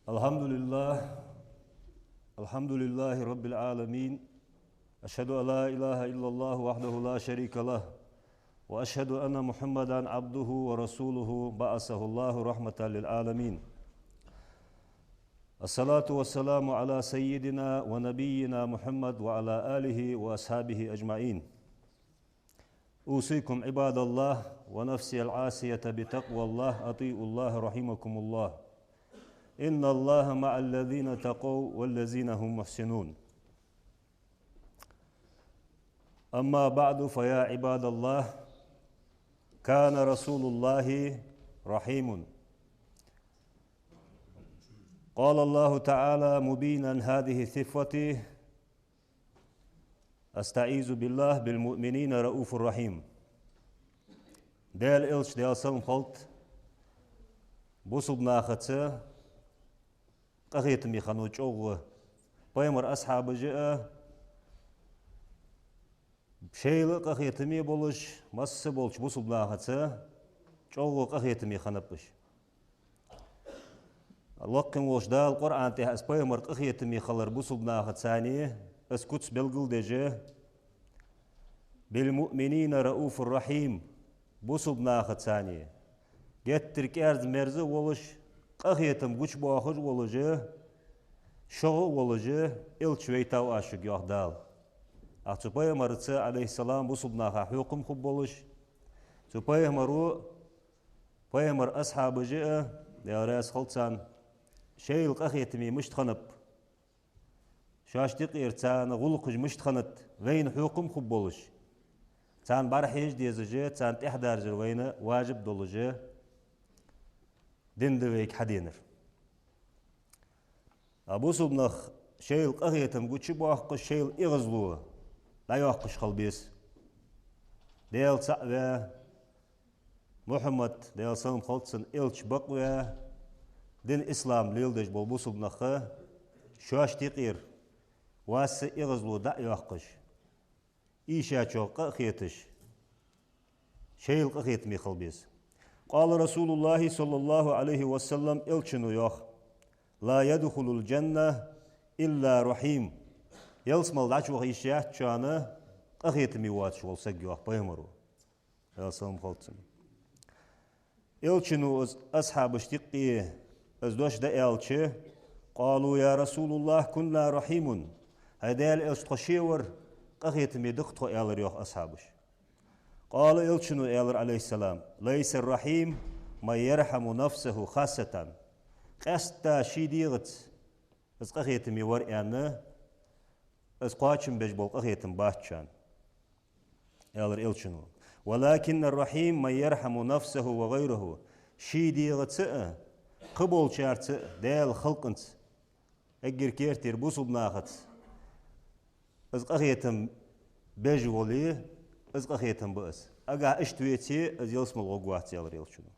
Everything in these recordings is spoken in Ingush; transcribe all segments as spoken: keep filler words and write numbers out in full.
الحمد لله. الحمد لله رب العالمين. أشهد أن لا إله إلا الله وحده لا شريك له، وأشهد أن محمدا عبده ورسوله، بعثه الله رحمة للعالمين. الصلاة والسلام على سيدنا ونبينا محمد وعلى آله وأصحابه أجمعين. أوصيكم عباد الله ونفسي العاصية بتقوى الله، أطيعوا الله رحمكم الله. إن الله مع الذين اتقوا والذين هم محسنون. أما بعد، فيا عباد الله، كان رسول الله رحيم. قال الله تعالى مبينا هذه صفته: أستعيذ بالله، بالمؤمنين رءوف رحيم. Даьла Элча, Даьла салам хилда, бусалба нахаца къахетаме хиннав чӀоагӀа. Пайхамара асхьабаша а шоайла къахетаме болаш, масса болча бусалба нахаца чӀоагӀа къахетаме хиннаб уж. Лакхе волча Дала Къуръана тӀа из пайхамар къахетаме хилар бусалба нахаца, из куц белгалдеш: بالمؤمنين رءوف رحيم. Бусалба нахаца геттара кӀаьрза-мерза а волаш, къахетам гучабоахаш а волаш, шогӀа а волаш, Элча вайтав аз шуга, йоах Дала. Ах цу пайхамарца, Ӏалайхи ссалам, бусалба наха хьокхам хургболаш, цу пайхамаро, пайхамара асхьабаша а, Даьла раьза хилва царна, шоайла къахетаме мишта хиннаб, шоашта юкъера царна гӀулакхаш мишта хиннад, вайна хьокхам хургболаш, царна бӀарахьежа дезаш а, царна тӀехьадаржар вайна важиб долаш а, дин да вайга хьаденар. А бусалба нах шоайла къахетам гучабоаккхаш, шоайла эгӀазло дӀайоаккхаш хила беза. Даьла цаӀ ваь, Мухьаммад, Даьла салам хилда цунна, Элча бакъваь, дин ислам леладеш бола бусалба нах шоашта юкъера вас а эгӀазло дӀа а йоаккхаш, ийшачох къа а хеташ, шоайла къахетаме хила беза. قال رسول الله صلى الله عليه وسلم, Элчано йоах: لا يدخل الجنة إلا رحيم. Ялсмала дӀачуваха йиш яц шоана къахетаме воацаш вола саг, йоах пайхамаро, Даьла салам хилда цунна. Элчано из асхьабашта юкъе из дош дӀааьлча: قالوا يا رسول الله كنا رحيم. ХӀай Даьла Элча, тхо ше вар, къахетаме да-кх тхо, аьлар, йоах, асхьабаша. قال, Элчано аьлар, Ӏалайхи ссалам: ليس الرحيم من يرحم نفسه خاصة. Къаьстта ший дегӀаца из къахетаме вар аьнна, из кхоачам беш бола къахетам бац шоана, аьлар Элчано. ولكن الرحيم من يرحم نفسه وغيره. Ший дегӀаца а, кхыболчарца а, Даьла халкъанца, эггара кертера бусалба нахаца из къахетам беш вале, из къахетам ба из. Эггара иштта веце, из ялсмала гӀоргвац, аьлар Элчано.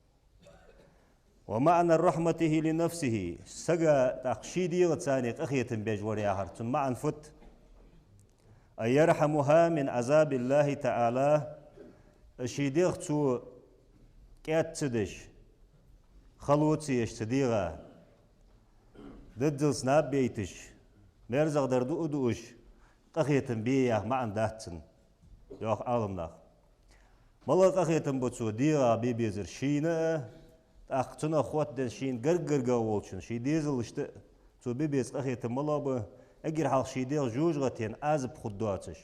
ومعنى رحمته لنفسه. Сага тӀаккха ший дегӀаца къахетам беш вар яхар, цун маӀан фуд? أن يرحمها من عذاب الله تعالى. Ший дегӀ цо кӀаьд ца деш, хало ца еш цу дегӀа, дадзалца наб бейташ, мерзагӀдар дуа а дуаш, къахетам бе яха маӀан дац цун, йоах Ӏаламнаха. МалагӀа къахетам ба цо дегӀа бе безар? Шийна а, тӀаккха цунах хоттаденна шийна гаргга-гаргга волчунна, ший дезалашта а цо бе беза къахетам малагӀа ба? Эггара хьалха ший дегӀ жожагӀатен Ӏазап хургдоацаш,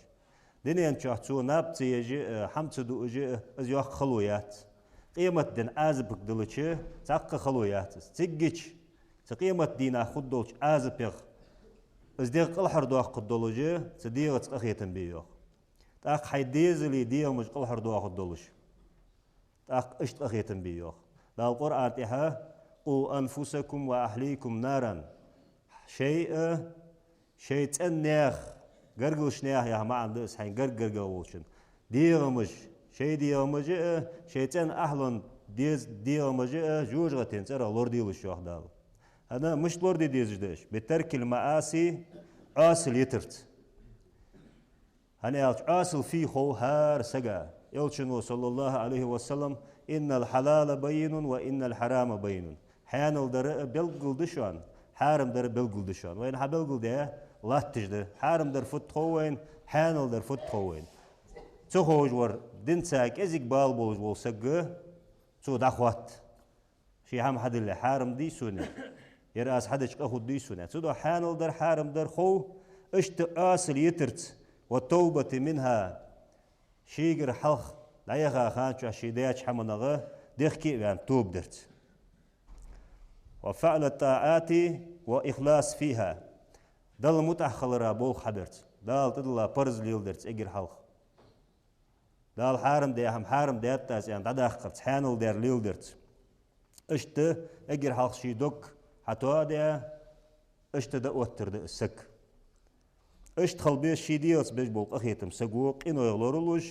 дунен чухь цо наб ца еш а, хӀама ца дуаш а, из йоккха хало яц. Къематден Ӏазапага диллача, цхьаккха хало яц из. Циггача, цу къематдийнахьа хургдолча Ӏазапех из дегӀ кӀалхардоаккхаргдолаш а, цу дегӀаца къахетам бе, йоах. ТӀаккха хьай дезала дегӀамаш кӀалхардоахаргдолаш, тӀаккха иштта къахетам бе, йоах. Дала Къуръана тӀа: قوا أنفسكم وأهليكم نارا. Шоай а, шоай цӀен наьха, гаргалча наьха яха маӀан да из, хьайна гаргга-гаргга волчунна. ДегӀамаш, шоай дегӀамаш а, шоай цӀен ахьлон дез-, дегӀамаш а жожагӀатен цӀерах лораделаш, йоах Дала. ХӀана, мишта лораде дезаш да уж? بترك المعاصي, Ӏоасал йитарца. ХӀана аьлча, Ӏоасал фуй хов хӀара сага? Элчано, صلى الله عليه وسلم: إن الحلال بين وإن الحرام بين. Хьаьнал дар а белггала да шоана, Хьарам дар белгалду шоана. Вайна хьабелгалдаь латташ да. Хьарам дар фуд хов вайна, хьанал дар фуд хов вайна. Ца ховш вар, динца кӀезига бала болаш вола саг, цо дӀахоатт. Ший хӀама хьадилле, хьарам дий сона, ер аз хьадича къа хургдий сона. Цудухьа хьанал дар, хьарам дар хов, иштта Ӏоасал йитарца, والتوبة منها, шийгара хьалха дӀаяха хана чухь ший даьча хӀаманах дехке а ваьнна тоба дарца. وفعل الطاعات والإخلاص فيها, Далла мутӀахьа хилара болх хьабарца, Дала тӀадилла парз леладарца эггара хьалха. Дала хьарам даь хӀама хьарам даьд аз аьнна дӀадаккхарца, хьанал дар леладарца. Иштта эггара хьалха ший дог хьатоадаь, иштта дӀаоттар да из саг. Иштта хила беза ший делаца беш бола къахетам саго, къинойх лоралуш,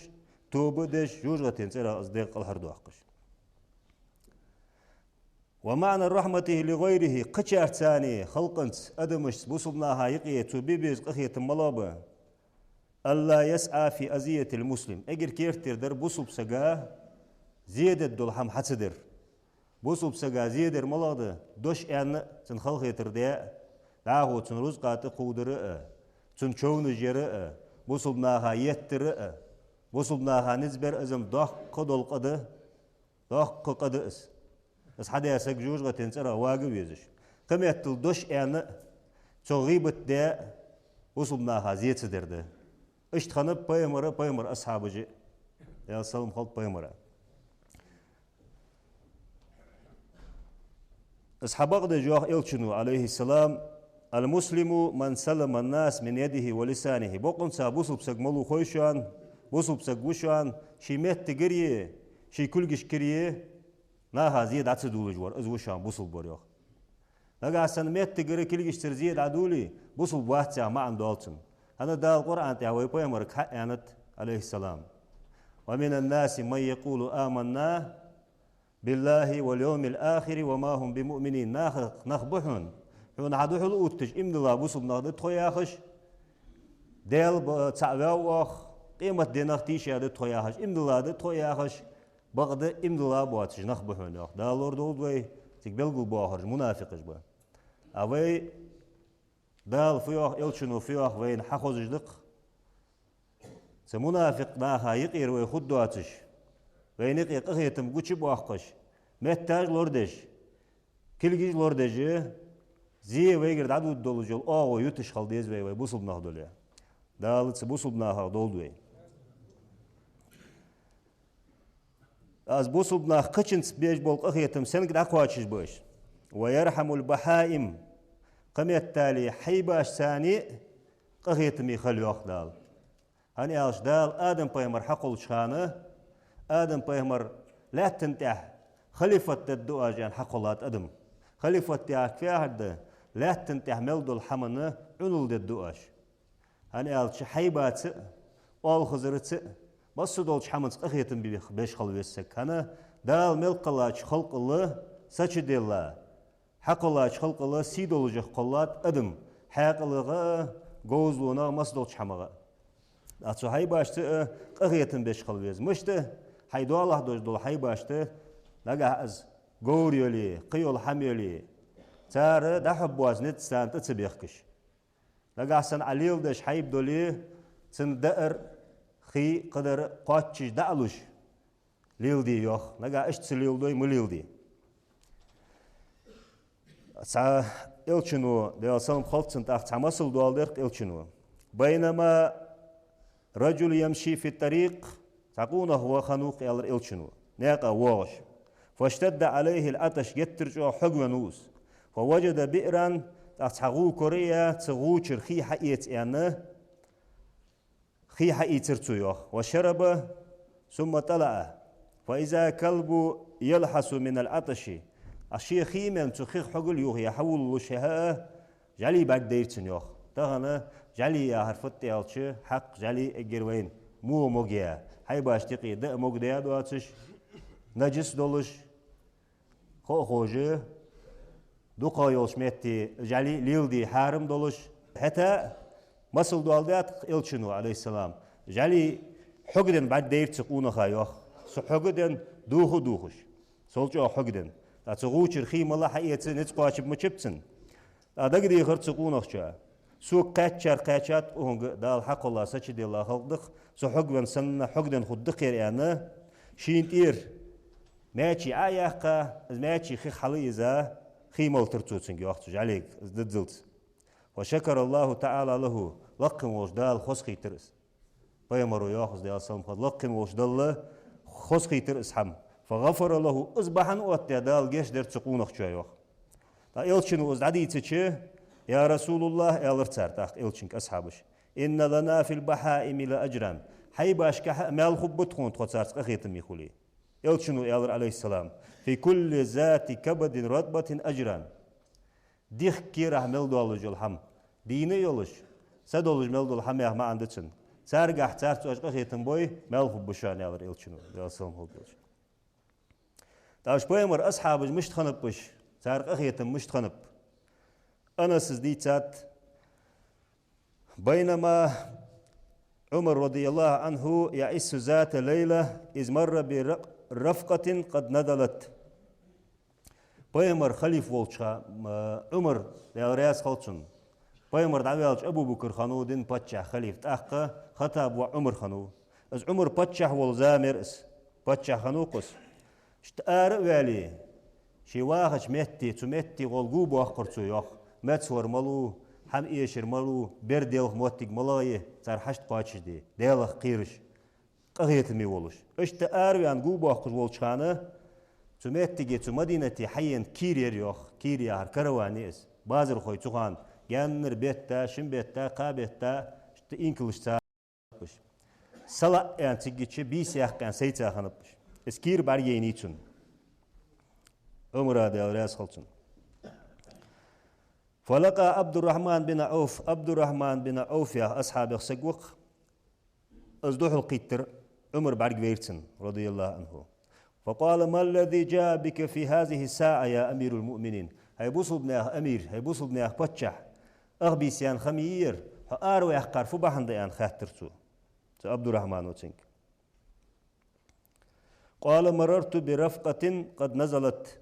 тоба а деш, жожагӀатен цӀерах из дегӀ кӀалхардоаккхаш. ومعنى رحمته لغيره, кхычарца, халкъанца, адамашца, бусалба наха юкъе цо бе беза къахетам малагӀа ба? ألا يسعى في أذية المسلم. Эггара керттера дар бусалба сага зе дергдола хӀама хьа ца дар. Бусалба сага зе дар малагӀа да? Дош аьнна а, цунна халахетар даь а, дӀахо цун рузкъа тӀакхувдар а, цун човнаш яр а, бусалба наха еттар а, бусалба наха низ бар а, из-м доккха дола къа да. Доккха къа да из. Из хьадаь саг жожагӀатен цӀерах вага везаш. Кхыметтел дош аьнна а, цо гӀийбат даь а, бусалба наха зе ца дар да. Иштта хиннаб пайхамара, пайхамара асхьабаша а, Даьла салам хилда пайхамара. Из хьабакъдеш йоах Элчано, عليه السلام: المسلم من سلم الناس من يده ولسانه. Бокъонца бусалба саг малув хой шоана? Бусалба саг ва шоана ший меттагареи ший кулгашкареи наха зе дӀа ца дуллаш вар, из ва шоана бусалба вар, йоах. Нагахь санна меттагара, кулгашцара зе дӀадуле, бусалба вац яха маӀан доал цун. ХӀана, Дала Къуръан тӀа вай пайхамарга хьааьннад, عليه السلام: ومن الناس من يقول آمنا بالله واليوم الآخر وما هم بمؤمنين. Нахах нах ба хьона, хьона хьадухьал отташ, иман дилла бусалба нах да тхо яхаш, Даьла ба-, цаӀ ваьв оаха, къематденах тийша да тхо яхаш, иман дилла да тхо яхаш, бакъда иман дилла боацаш нах ба хьона, йоах. Дала лорадолда вай, цига белгалбоахараш мунафикъаш ба. А вай Дала фу йоах, Элчано фу йоах, вайна хьахозаш да-кх. Цу мунафикъ наха юкъера вай хургдоацаш, вайна юкъе къахетам гучабоаккхаш, метташ лорадеш, кулгаш лорадеш, зе вайгара дӀадувргдолаш йола оагӀув юташ хила деза вай, вай бусалба нах дале. Дала цу бусалба нахах долда вай. Аз бусалба нах кхычунца беш бола къахетам сенга дӀакхоачаш ба уж? ويرحم البهائم. Кхыметтел хьайбашца а къахетаме хила, йоах Дала. ХӀана аьлча Дала Адам-пайхамар хьакхоллача хана, Адам-пайхамар лаьттан тӀа халифат дергда оаш аьнна хьакхоллад адам. Халифат яхар фу яхар да? Лаьттан тӀа мел дола хӀаманна Ӏунал дергда оаш. ХӀана аьлча хьайбаца а, оалхазарца а, массадолча хӀаманца къахетам беш хила веза саг. ХӀана, Дала мел кхеллача халкъал сачудилла, хьакхеллача халкъал сий долашагӀа кхоллад адам, хьаькъалагӀа а, говзалонагӀа а, массадолча хӀамагӀа а. ТӀаккха цу хьайбашца а къахетам беш хила веза. Мишта? Хьай доалахьа долаш дола хьайбашта, нагахь из говр йоле, кхыйола хӀама йоле, цар дӀахьоргбоаца низ царна тӀа ца бехкаш. Нагахь санна Ӏа леладеш хьайба доле, цунна даар, хий, кхыдар кхоачаш дӀа а луш, леладе, йоах. Нагахь иштта ца леладой, ма леладе. Цхьа Элчано, Даьла салам хилда цунна, тӀаккха цхьа масал доаладир-кх Элчано. بينما رجل يمشي في الطريق, цхьа къонах ва хиннав-кх, аьлар Элчано, наькъа воагӀаш. فاشتد عليه العطش, геттара чӀоагӀа хьогвеннав из. فوجد بئرا, тӀаккха цхьа гӀув кораяь, цу гӀув чура хий хьаэца аьнна, хий хьаийцар цо, йоах. وشرب ثم طلع فإذا كلب يلهث من العطش. А ший хий менна цу хих хьогал юхаяь хьавуллуш хьа а, жӀали бӀаргадайра цунна, йоах. Тахан жӀали яхар фуд аьлча, хьакъ, жӀали эггара вайна муха могаду? Хьайбашта юкъе даа могадаь доацаш, наджас долаш, хо а ховш, дукхагӀа йолча метте жӀали леладе хьарам долаш. ХӀаьта а масал доаладаьд-кх Элчано, عليه السلام. ЖӀали хьогденна бӀаргадайра цу къонаха, йоах. Цу хьогденна, дувха а дувхаш, сел чӀоагӀа хьогденна. ТӀаккха цу гӀув чура хий мала хьаэца низ кхоачаргма чуб цунна. ТӀаккха дагадехар цу къонахчоа: «Сога кхаьчар кхаьчад, укхунга Дала хьакхелла, сачудилла халкъ да-кх, со хьогвенна санна, хьогденна хургда-кх ер», — аьнна, шийна тӀера маьчий Ӏо а яьккха, из маьчий хих хьалаийза, хий малтар цо цунга, йоах цу жӀалега, из диззалца. «فشكر الله تعالى له», лакхе волча Дала хозахийтар из. Пайхамаро йоах из, Даьла салам хилда, лакхе волча Далла хозахийтар из хӀама. «فغفر له», из бахьан оттадаь Дала гешт дир цу къонахчоа, йоах. ТӀаккха Элчано из дӀадийцача: «يا رسول الله», — аьлар цар тӀаккха Элчанга асхьабаша, «إن لنا في البهائم لأجرا». Хьайбашкахьа а маьл хургба тхона, тхо царца къахетаме хуле. Элчано аьлар, Ӏалайхи ссалам: «في كل ذات كبد رطبة أجران». Дихка кийрахь мел долаш йола хӀама, дийна а йолаш, са долаш мел дола хӀама яха маӀан да цун. Царгахьа, царца оаш къахетам бой, маьл хургба шоана, аьлар Элчано, Даьла салам хилда цунна. ТӀаккха уж Пайхамара асхьабаш мишта хиннаб уж, цар къахетам мишта хиннаб? Анаса дийцад: «بينما عمر رضي الله عنه يعس ذات ليلة إذ مر برفقة قد نزلت». Пайхамар халифа волча хана, м, Ӏумар, Даьла раьза хилва цунна, Пайхамар дӀаваьлча Абу-Бакр хиннав дина паччахь, халифа, тӀаккха Хаттаба воӀ Ӏумар хиннав. Из Ӏумар паччахь вола зама яр из, паччахь хиннав-кх из. Иштта ара а ваьле, ше вахача метте, цу метте гӀолла го боаккхар цо, йоах. Мецвар малав, хӀама эшар малав, бер делха моттиг малагӀа я, цар хьашт кхоачашде, Даьлах кхераш, къахетаме волаш. Иштта араваьнна го боаккхаш волча хана, цу меттиге, цу Мадинате хьаена кийра яр, йоах. Кийра яхар караван я из. Базархой цу хана гаьннара бетта, шин бетта, кхаа бетта, иштта инкалашца хиннаб уж. Салаъ аьнна цигача, бийса яккха аьнна сайца хиннаб уж. Из кийра бӀаргаяйнай цунна, Ӏумара, Даьла раьза хилва цунна. «فلقي عبد الرحمن بن عوف». Ӏабдуррахьман бин Ӏауф яха асхьабех саг ва-кх. Из духьалкхийттар Ӏумар бӀаргавайра цунна, رضي الله عنه. «فقال: ما الذي جاء بك في هذه الساعة يا أمير المؤمنين؟» «ХӀай бусалба наьха амир, хӀай бусалба наьха паччахь, ах бийса яьнна ха ма йий ер, хьо араваьккхар фу бахьан да?» — аьнна хаьттар цо, цу Ӏабдуррахьмано цунга. «قال: مررت برفقة قد نزلت».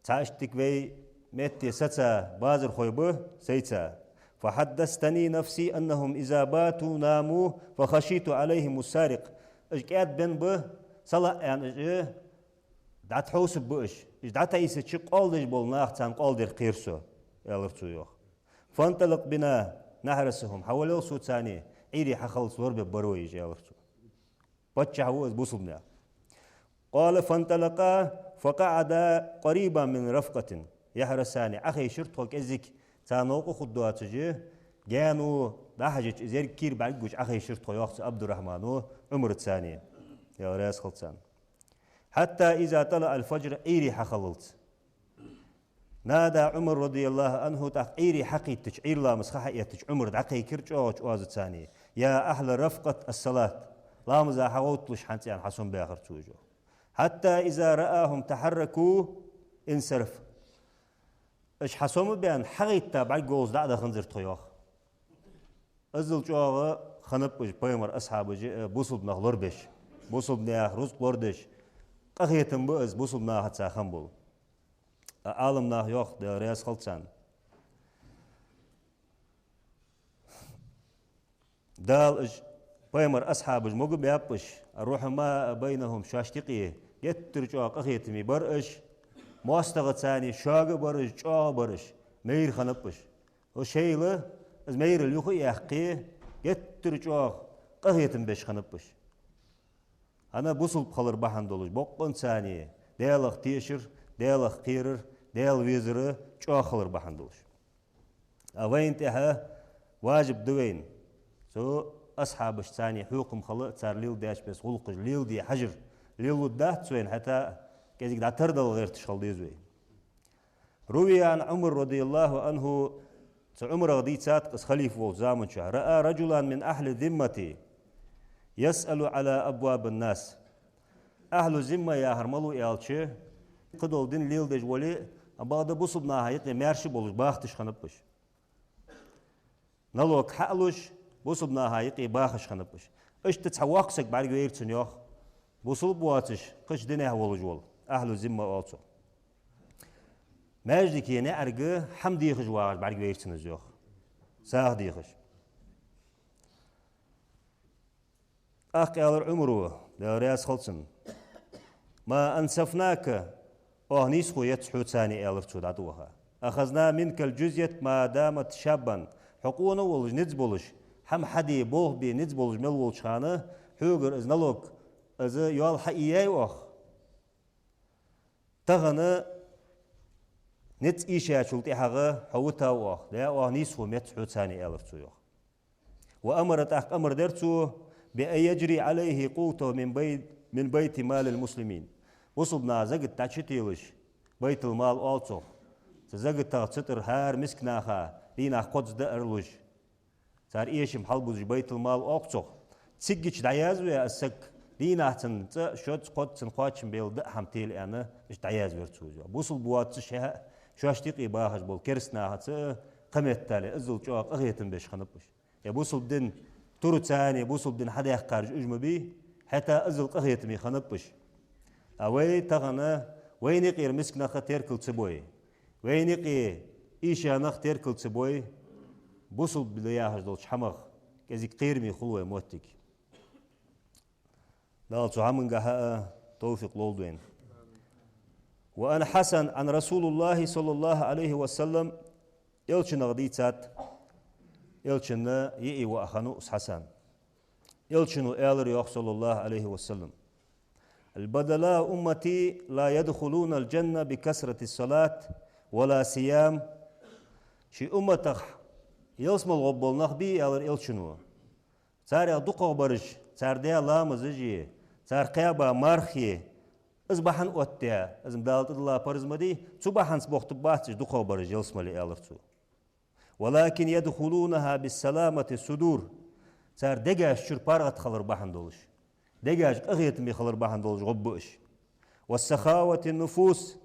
Цхьа иштта дика вай метте саца базархой ба сайца. «فحدثتني نفسي أنهم إذا باتوا ناموا فخشيت عليهم السارق». Уж кӀаьдбенна ба, салаъ аьнна, уж дӀатхьовсаргба уж. Уж дӀатӀаийсача, къоал деш бола нах царна къоал дар кхер со, аьлар цо, йоах. «فانطلق بنا نحرسهم». Хьавалал со царна, Ӏуйре хьахиллалца лорабергбар вай уж, аьлар цо. Паччахь ва из бусалба наьха. «قال: فانطلقا فقعدا قريبا من رفقة يحرسان». Ӏохайшар тхо кӀезига, царна новкъа хургдоацаш, гаьно дӀахьежача, из еррига кийра бӀаргагуча Ӏохайшар тхо, йоах цу Ӏабдуррахьмано Ӏумарца, Даьла раьза хилва царна. «حتى إذا طلع الفجر», Ӏуйре хьахиллалца. «نادى عمر رضي الله عنه», тӀаккха Ӏуйре хьакхийттача, Ӏуйра ламаз ха хьаэттача, Ӏумар дӀакхайкар чӀоагӀача оазаца: «يا أهل رفقة الصلاة». «Ламаза хьагӀовтталаш хӀанз», — аьнна, хьасомабаьхар цо уж. «حتى إذا رآهم تحركوا انصرف». Уж хьасомабаьнна, хьагӀайтта бӀаргагуллалца дӀа а даханзар тхо, йоах. Иззал чӀоагӀа хиннаб уж Пайхамара асхьабаш, э, бусалба нах лорабеш, бусалба наьха рузкъ лорадеш. Къахетам ба из бусалба нахаца хиннабола. А Ӏаламнаха йоах, Даьла раьза хилва царна. Дала уж, Пайхамара асхьабаш, могабаьб уж, «رحماء بينهم», шоашта юкъе геттара чӀоагӀа къахетаме бар уж, моастагӀаца царна, шога а бар уж, чӀоагӀа а бар уж, майра хиннаб уж. Уж шоайла из майрал юха а яьккхе, геттара чӀоагӀа къахетам беш хиннаб уж. ХӀана, бусалба хилар бахьан долаш, боккъонца царна Даьлах тешар, Даьлах кхерар, Даьла везар чӀоагӀа хилар бахьан долаш. А вайна тӀехьа важиб да вайна цу асхьабашца царна хьехам хила, цар леладаьча беса гӀулакхаш леладе хьажар. Лелалургдац вайна, хӀаьта а кӀезига дӀатардала гӀерташ хила деза вай. روي عن عمر رضي الله عنه, цу Ӏумарах дийцад-кх из, халифа волча заман чухь: «رأى رجلا من أهل الذمة يسأل على أبواب الناس». Ахьлу зимма яхар малув аьлча, кхыдола дин леладеш вале а, бакъда бусалба наха юкъе маьрша болаш бахийташ хиннаб уж. Налог хьа а луш, бусалба наха юкъе бахаш хиннаб уж. Иштта цхьа воккха саг бӀаргавайра цунна, йоах. Бусалба воацаш, кхыча динехь волаш вола, ахьлу зимма оал цох. Маьждиге наӀарга хӀама дехаш вагӀаш бӀаргавайра цунна из, йоах. СагӀа дехаш. ТӀаккха аьлар Ӏумара, Даьла раьза хилва цунна: «ما أنصفناك, оаха нийсхо еццахь хьоца», — аьлар цо дӀатӀаваха. «أخذنا منك الجزية ما دمت شابا, хьо къона а волаш, низ болаш, хӀама хьаде, болх бе низ болаш мел волча хана, хьогара из налог, из йоал хьаийяьй оаха. Тахан низ ийшачул тӀехьагӀа хьо витав оаха, да, оаха нийсхо ма еццахь хьоца», — аьлар цо, йоах. «وأمر, тӀаккха амар дир цо, بأن يجري عليه قوته من بيت, من بيت مال المسلمين». Бусалба наха закат дӀачутелаш, байтул-мал оал цох, цу закатах цу тӀара хӀара мисканаха дийнахьа кхозза даар луш, цар эшам хьалбузаш, байтул-мал оал цох, цигача дӀаязваь из саг, дийнахьа цун цкъа, шозза, кхозза цун кхоачам бел даа хӀама тела аьнна, иштта дӀаязваьр цо из. Бусалба воацаш, шоашта юкъе бахаш бола кераста нахаца кхаметтел, иззал чӀоагӀа къахетам беш хиннаб уж. Е бусалба дин тура царна, бусалба дин хьадаьккхараш уж ма бий, хӀаьта иззал къахетаме хиннаб уж. А вай тахан, вайна юкъера мисканах а теркал ца бой, вайна юкъе ийшанах а теркал ца бой, бусалба да яхаш долча хӀамах кӀезига кхераме хул вай моттиг. Дала цу хӀамангахьа а товфикъ лолда вайна. وعن الحسن أن رسول الله صلى الله عليه وسلم, Элчанах дийцад, Элчан йиӀий воӀ хиннав из Хьасан. Элчано аьлар, йоах, صلى الله عليه وسلم: «البدلاء أمتي لا يدخلون الجنة بكثرة الصلاة ولا صيام». Ший умматах ялсмала гӀоргбола нах бий, аьлар Элчано, царех дукхагӀбараш, цар даь ламазаши, цар кхаьба мархеи, из бахьан оттадаь, из-м Дала тӀадилла парз ма дий, цу бахьанца боахийтаргбац уж дукхагӀбараш ялсмале, аьлар цо. «ولكن يدخلونها بسلامة الصدور». Цар дегаш чура паргӀата хилар бахьан долаш, дегаш къахетаме хилар бахьан долаш гӀоргба уж. «وسخاوة النفوس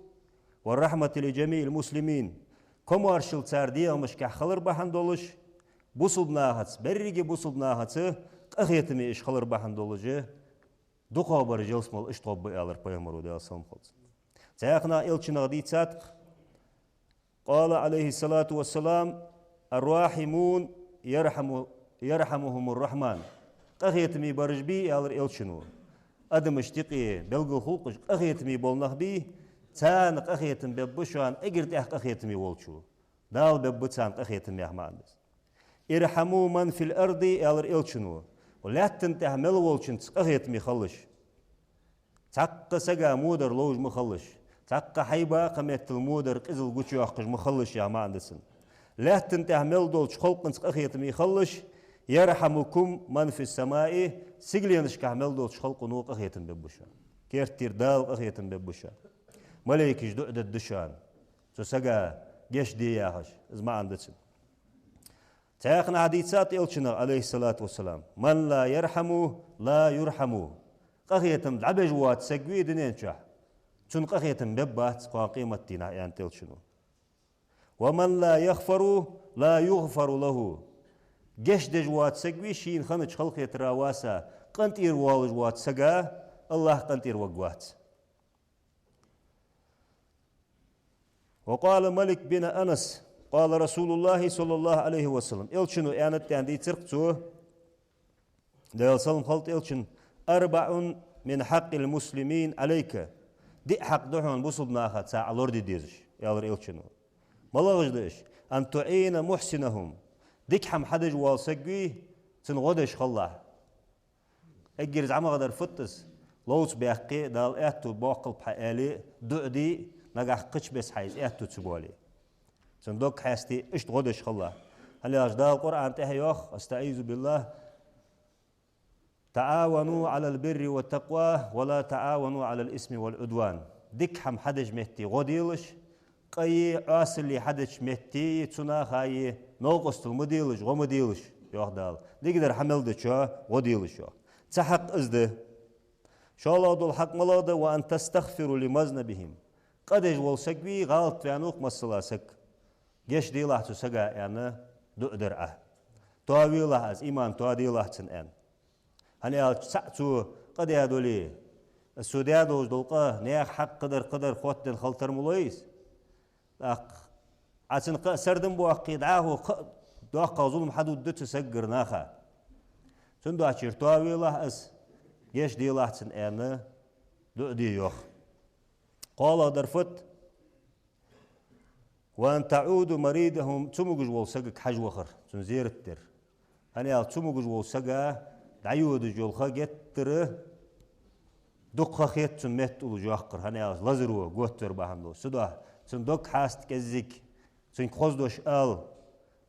والرحمة لجميع المسلمين». Комаьршал цар дегӀамашка хилар бахьан долаш, бусалба нахаца, беррига бусалба нахаца къахетаме уж хилар бахьан долаш, дукхагӀбараш ялсмале иштта гӀоргба, аьлар пайхамара, Даьла салам хилда цунна. Цхьаькха Элчанах дийцад-кх: قال عليه الصلاة والسلام: «الراحمون يرحم، يرحمهم الرحمن». Къахетаме бараш бий, аьлар Элчано, адамашта юкъе белггала хул-кх уж, къахетаме бола нах бий, царна къахетам бергба шоана эггара тӀех къахетаме волчо. Дала бергба царна къахетам, яха маӀан да из. «ارحموا من في الأرض», аьлар Элчано, лаьттан тӀа мел волчунца къахетаме хилалаш. Цхьаккха сага модар ловш ма хилалаш, цхьаккха хьайба кхаметтел модар, къизал гучайоаккхаш ма хилалаш, яха маӀан да цун. Лаьттан тӀа мел долча халкъанца къахетаме хилалаш, «يرحمكم من في السماء», сигаленашка мел долча халкъо къахетам бергба шоана. Керттера Дала къахетам бергба шоана. Малейкаш дуӀа дергда шоана, цу сага гешт де яхаш, из маӀан да цун. Цхьаькха дийцад Элчано, عليه الصلاة والسلام: «من لا يرحم لا يرحم». Къахетам дӀабеш воаца саг вий дунен чу, цунна къахетам бергбац кхоана къематдийнахьа, аьннад Элчано. «ومن لا يغفر لا يغفر له». Гешт деш воаца саг вий шийна хиннача халахетара васа, къинтӀера воалаш воаца сага АллахӀ къинтӀера варгвац. وقال مالك بن أنس: قال رسول الله صلى الله عليه وسلم. Элчано аьннад аьнна дийцар-кх цо, Даьла салам хилда Элчанна: «أربع من حق المسلمين عليك». Диъ хьакъ да хьона бусалба нахаца Ӏа лораде дезаш, аьлар Элчано. МалагӀаш да уж? «أن تعين محسنهم». Дика хӀама хьадеш вола саг вий, цунна гӀо деш хилалахь. Эггара зӀамагӀа дар фуд из? Ловца баьккхе, Дала аьттув боаккхалба хьа аьле, дуӀа де, нагахь кхыча беса хьайна из аьттув ца боале. Цун дог хьасте, иштта гӀо деш хилалахь. ХӀана аьлча Дала Къуръан тӀа йоах: «أستعيذ بالله. تعاونوا على البر والتقوى ولا تعاونوا على الإثم والعدوان». Дика хӀама хьадеча метте гӀо делаш, къаи Ӏоасали хьадеча метте, цу нахаи новкъостал ма делаш, гӀо ма делаш, йоах Дала. Дикадар хьа мел дечоа гӀо делаш, йоах. Цхьа хьакъ из да. ШоллагӀа дола хьакъ малагӀа да: «وأن تستغفر لمذنبهم». Къа деш вола саг вий, гӀалат ваьннав-кх масала саг. Гешт делахь цу сага аьнна, дуӀа дар Ӏа. Тоавелахь из, иман тоаделахь цун аьнна. ХӀана аьлча цаӀ цо къа даь дале, из цо даь долаш дола къа наьха хьакъ кхыдар-кхыдар хоттаденна хила тара ма лой из. ТӀаккха Ӏа цунна кхы а сардам боаккхе, дӀахо кхы а доккхагӀа зулам хьадода цу сагагара наха. Цудухьа тоавелахь из, гешт делахь цунна аьнна, дуӀа де йоах. КхоалагӀдар фуд? وأن تعود مريضه, цамогаш вола сагага хьажа вахар, цунна зерат дар. ХӀана аьлча цамогаш волча сага дӀайодаш йола ха геттара дукха ха хет цунна метта уллаш йоаккхар, хӀана аьлча лазаро готвер бахьан долаш. Цудухьа цун дог хьаста кӀеззига, цунга хоза дош ала,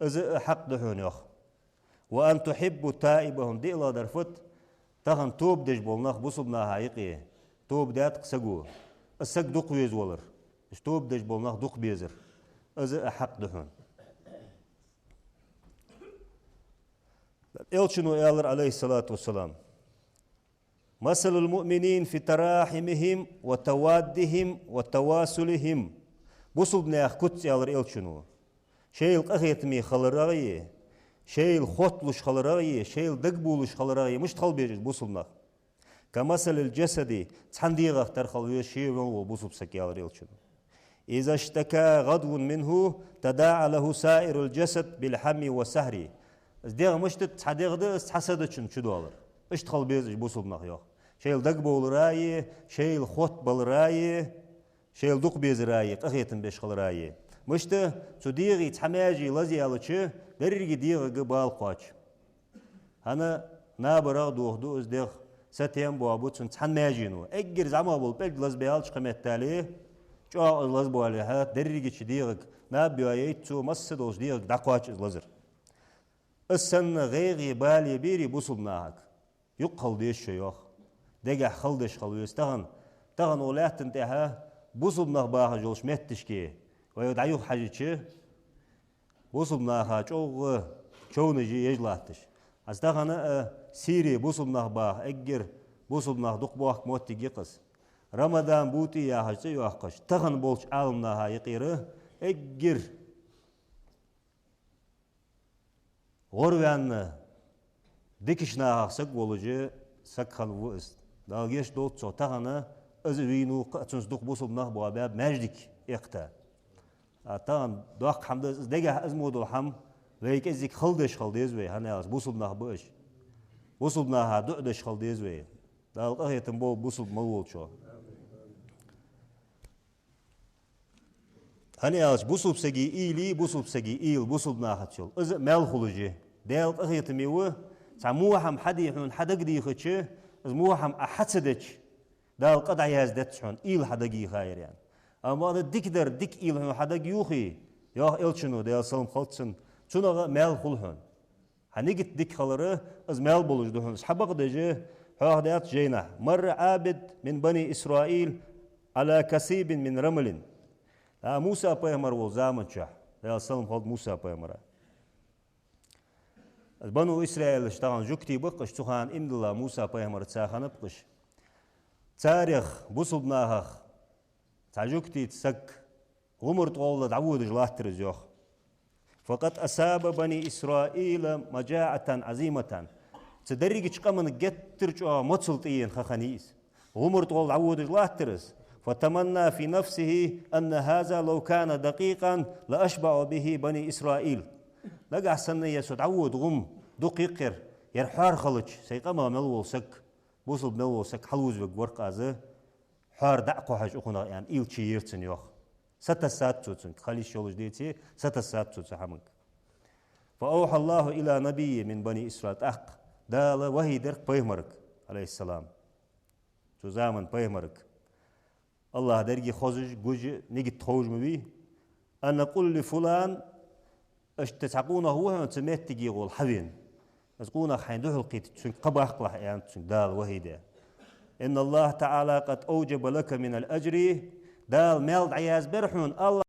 из а хьакъ да хьона, йоах. وأن تحب تائبهم, диълагӀдар фуд? Тахан тоба деш бола нах бусалба наха юкъе, тоба даьд-кх саго, из саг дукха веза валар, уж тоба деш бола нах дукха безар, из а хьакъ да хьона. Элчано аьлар, عليه الصلاة والسلام: مثل المؤمنين في تراحمهم وتوادهم وتواصلهم. Бусалба наьха куц, аьлар Элчано, шоайла къахетаме хиларагӀеи, шоайла хотталуш хиларагӀеи, шоайла дагабувлаш хиларагӀеи мишта хила беза уж бусалба нах? كمثل الجسد, цхьан дегӀах тара хила веза ше мел вола бусалба саг, аьлар Элчано. إذا اشتكى عضو منه تداعى له سائر الجسد بالهم والسهر. Из дегӀ мишта да, цхьа дегӀ да из цхьа садачун чудоалар. Иштта хила беза уж бусалба нах, йоах. Шоайла дагабовлараи, шоайла хоттабалараи, шоайла дукха безараи, къахетам беш хилараи. Мишта? Цу дегӀа цхьа маьже лазаяьлча, деррига дегӀага бала кхоач. ХӀана? НабарагӀа дохаду из дегӀ, сатем боабу цун цхьан маьжено. Эггара зӀамагӀа бола пӀелг лазабаьлча, кхыметтел чӀоагӀа из лазабоалехьа, дерригача дегӀага наб йоайайт цо, масса долча дегӀага дӀакхоач из лазар. Из санна гӀайгӀеи балеи бий бусалба нахага, юкъе хила деза шо, йоах. Дегахьа хила дезаш хила веза тахан. Тахан укх лаьттан тӀа бусалба нах бахаш йолча метташка вай дӀаюха хьажача, бусалба наха чӀоагӀа човнаш я еш латташ. Аз тахан а Сире бусалба нах баха, эггара бусалба нах дукха бохка моттиг я-кх из. Рамадан БутӀи яхаш цӀи йоаккхаш, тахан болча Ӏаламнаха юкъера эггара гӀорваьнна дикача нахах саг волаш саг хинна ва из. Дала гешт долда цох, тахан из вийнав, кхы а цунца дукха бусалба нах боабаьб маьждиг эккхийта. А тахан доккха хӀама да из, дегахьа из мо дола хӀама вай кӀеззига хила дезаш хила деза вай, хӀана аьлча бусалба нах ба уж. Бусалба наха дуӀа деш хила деза вай. Дала къахетам болба бусалба мел волчоа. ХӀана аьлча бусалба сага уйла, бусалба сага уйла бусалба нахаца йола, из а маьл хулаш я. Даьла къахетаме ва, цхьа во хӀама хьаде хьона хьадагадехача, из во хӀама Ӏа хьа ца дича, Дала къа дӀаяздергдац хьона, уйла хьадагайийхар аьнна. Амма ана дикадар, дика уйла хьона хьадагайоахе, йоах Элчано, Даьла салам хилда цунна, цунах а маьл хул хьона. Хьа нигат дика хилар, из маьл болаш да хьона. Из хьабакъдеш, хьоахадаьд жайнашка: مر عبد من بني إسرائيل على كثيب من رمل. А Муса пайхамар вола заман чухь, Даьла салам хилда Муса пайхамара. Бану Исраилаш тахан жугтий ба-кх уж, цу хана иман дилла Муса пайхамарца хиннаб-кх уж. Царех, бусалба нахах цхьа жугтий саг гӀумар тӀагӀолла дӀаводаш латтар из, йоах. فقد أصاب بني إسرائيل مجاعة عظيمة. Цу дерригача къаманна геттара чӀоагӀа моцал тӀаена ха хиннай из. ГӀумар тӀагӀолла дӀаводаш латтар из. فتمنى في نفسه أن هذا لو كان دقيقا لأشبع به بني إسرائيل. Нагахьа санна ер со дӀавода гӀум дукха я-кх ер, ер хьоара хилча, сай къамах мел вола саг, бусалба мел вола саг хьалувзавергвар-кх аз, хьоара дӀа а кхухьаш укхунах, аьнна, уйла чуера цун, йоах. Сатессад цо цунга, хила йиш йолаш деце, сатессад цо цу хӀаманга. فأوحى الله إلى نبي من بني إسرائيل. ТӀаккха Дала вахьи дир-кх пайхамарга, عليه السلام. Цу заман пайхамарга. АллахӀ деррига хозаш, гуш, нигат ховш ма вий. أن قل لفلان, иштта цхьа къонах ва хьона цу меттиге гӀолла хьавена. Из къонах хьайна духьалкхийтача, цунга кхаъ баккхалахь, аьннад цунга Дала вахьи даь. إن الله تعالى قد أوجب لك من الأجر, Дала маьл дӀаязбир хьона, АллахӀа.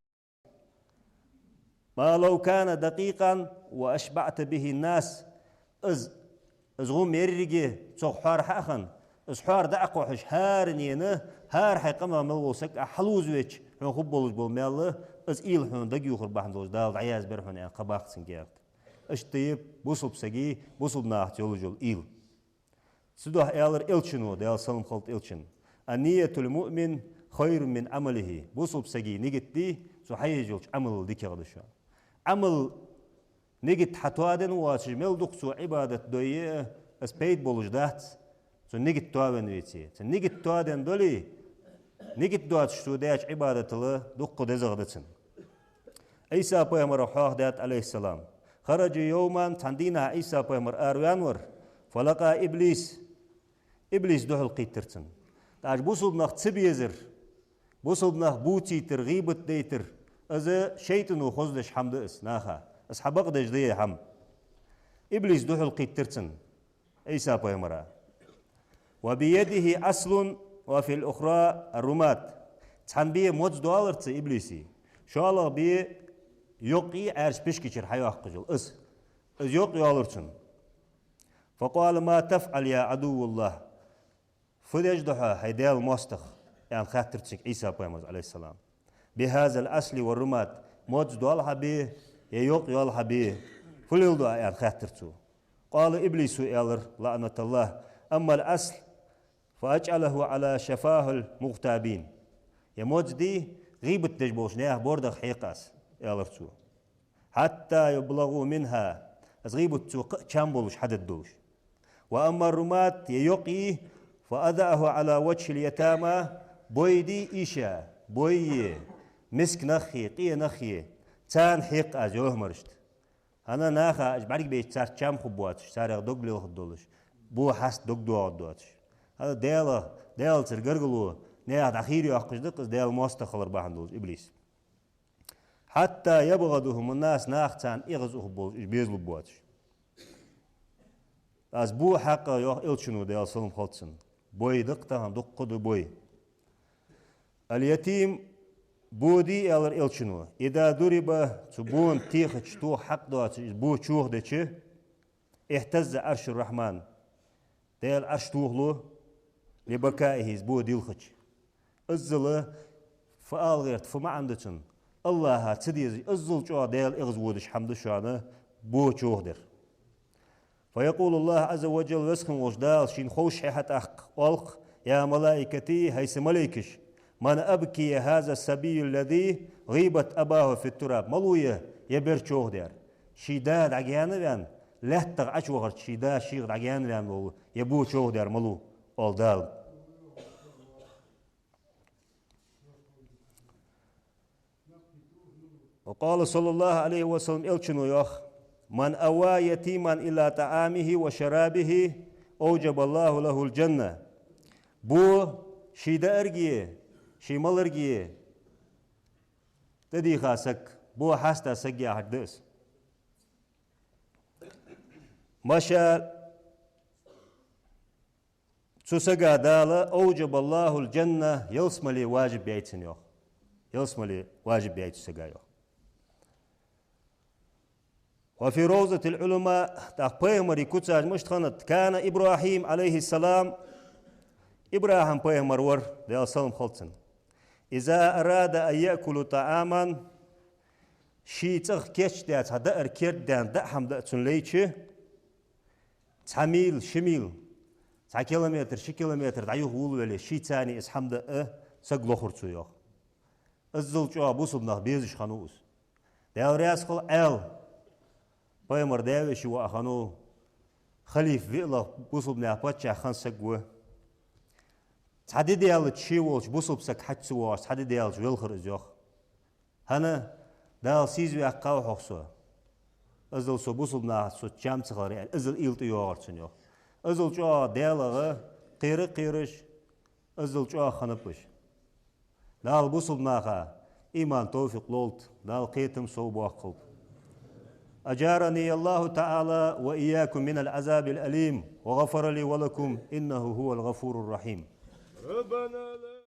ما لو كان دقيقا وأشبعت به الناس. Из, из гӀум еррига цох хьоара хьа а хинна, из хьоара дӀа а кхухьаш, хӀаранена, хӀара хьай къамах мел вола саг Ӏа хьалувзавича, хьона хургболаш бола маьл, из уйла хьона дагайоахар бахьан долаш Дала дӀаязбир хьона, аьнна, кхаъ баккха цунга, аьннад. Иштта я бусалба сага бусалба нахаца йолаш йола уйла. Цудухьа аьлар Элчано, Даьла салам хилда Элчанна: النية للمؤمن خير من عمله. Бусалба сага нигат дий, Цо хьаеш йолча Ӏамалал дикагӀа да шоана. Ӏамал нигат хьатоаденна воацаш, мел дукха цо Ӏибадат дой а, из пайда болаш дац, цун нигат тоавенна веце. Цун нигат тоаденна дале, нигат доацаш цо даьча Ӏибадатал дукха дезагӀа да цунна. Ӏийса пайхамарах хьоахадаьд, Ӏалайхи ссалам: «خرج يوما», цхьан дийнахьа Ӏийса пайхамар араваьнна вар, «فلقي إبليس», иблис духьалкхийттар цунна. ТӀаккха бусалба нах ца безар, бусалба нах бувцийтар, гӀийбат дайтар, из шайтӀано хозадеш хӀама да из наха. Из хьабакъдеш да ер хӀама. Иблис духьалкхийттар цунна Ӏийса пайхамара. «وبيده عسل وفي الأخرى رماد». Цхьан бе модз доалар цу иблиса, шоллагӀа бе йокъа, Ӏаьржа пишка чура хьайоаккхаш йола из. Из йокъ йоалар цунна. «فقال: ما تفعل يا عدو الله؟» «Фу деш да хьо, хӀай Даьла моастагӀа?» — аьнна хаьттар цунга Ӏийса пайхамара, Ӏалайхи ссалам. «بهذا العسل والرماد». «Модз доал хьа бе, е йокъ йоал хьа бе, фу леладу Ӏа?» — аьнна хаьттар цо. «قال إبليس», — аьлар, لعنة الله: «أما العسل فأجعله على شفاه المغتابين». «Ер модз дий, гӀийбат деш болча наьха бордагӀа хьекх аз», — аьлар цо. «حتى يبلغوا منها». Из гӀийбат цо кхы а чам болаш хьадергдолаш. «وأما الرماد», ер йокъ йий, «فأضعه على وجوه اليتامى», бой дий иша, бой е, миска нах е, къе нах е, царна хьекх аз, йоах, марашта. ХӀана, наха уж бӀаргабайча царца чам хургбоацаш, царех дог лелхаргдолаш, бо хьаста дог доагӀаргдоацаш. ХӀана, Даьла, Даьлацара гаргало наьха дӀахийра йоаккхаш да-кх из, Даьла моастагӀа хилар бахьан долаш иблис. «حتى يبغضهم الناس», нах царна эгӀазлургболаш, уж безалургбоацаш. Аз бо хьакъ, йоах элчано, Даьла салам хилда цунна. Бой да-кх тахан, дуккха да бой. «اليتيم», бо дий, аьлар элчано, «إذا ضرب», цу бона техача тоха хьакъ доацаш, из бо чохдеча, «اهتز عرش الرحمن», Даьла Ӏарш тохалу, «لبكائه», из бо дилхача. Иззал фу ала гӀерт, фу маӀан да цун? АллахӀа ца дезаш, иззал чӀоагӀа Даьла эгӀазводаш хӀама да шоана бо чохдар. «فيقول الله عز وجل», Веза хинна волча Дала шийна ховш хьехьа тӀаккха оал-кх: «يا ملائكتي», хӀай са малейкаш, «من أبكي هذا الصبي الذي غيبت أباه في التراب». Малув ер, ер бер чохдер? Ший да дӀагаьна а ваьнна, лаьттах Ӏочувахарца ший да шийх дӀагаьна а ваьнна вола ер бо чохдер малув? Оал Дала. «وقال صلى الله عليه وسلم», элчано йоах: «من آوى يتيما إلى طعامه وشرابه أوجب الله له الجنة». Бо ший даарга е, ший маларга е тӀадийха саг, бо хьаста саг яхар да из. Маша Цу сага Дала «أوجب الله الجنة», ялсмале важиб яьй цунна, йоах. Ялсмале важиб яьй цу сага, йоах. «وفي روضة العلماء», тӀаккха пайхамарий куцаш мишта хиннад: «كان إبراهيم عليه السلام», ИбрахӀим пайхамар вар, Даьла салам хилда цунна, «إذا أراد أن يأكل طعاما», ший цӀагӀа кийчдаь, цхьа даар кердадаьнна даа хӀама даа цунна лайча, цхьа мийла, ши мийла, цхьа километр, ши километр дӀа-юха волавеле, шийца из хӀама даа саг лохур цо, йоах. Иззал чӀоагӀа бусалба нах безаш хиннав из. Даьла раьза хилва, Ӏаьла, пайхамара даь-веший воӀ хиннав, халифа виълагӀа бусалба наьха паччахь хинна саг ва. Цхьа ди даьлча, ше волча бусалба саг хьачу ца воагӀаш, цхьа ди даьлча велхар из, йоах. ХӀана, Дала сийсаз ваьккхав хьох со. Иззал со бусалба нахаца со чам ца хилар, иззал уйла тӀайоагӀар цунна, йоах. Иззал чӀоагӀа Даьлагара кхера а кхераш, иззал чӀоагӀа хиннаб уж. Дала бусалба наха иман, товфикъ лолда, Дала кхетам совбоаккхалба. أجارني الله تعالى وإياكم من العذاب الأليم، وغفر لي ولكم، إنه هو الغفور الرحيم.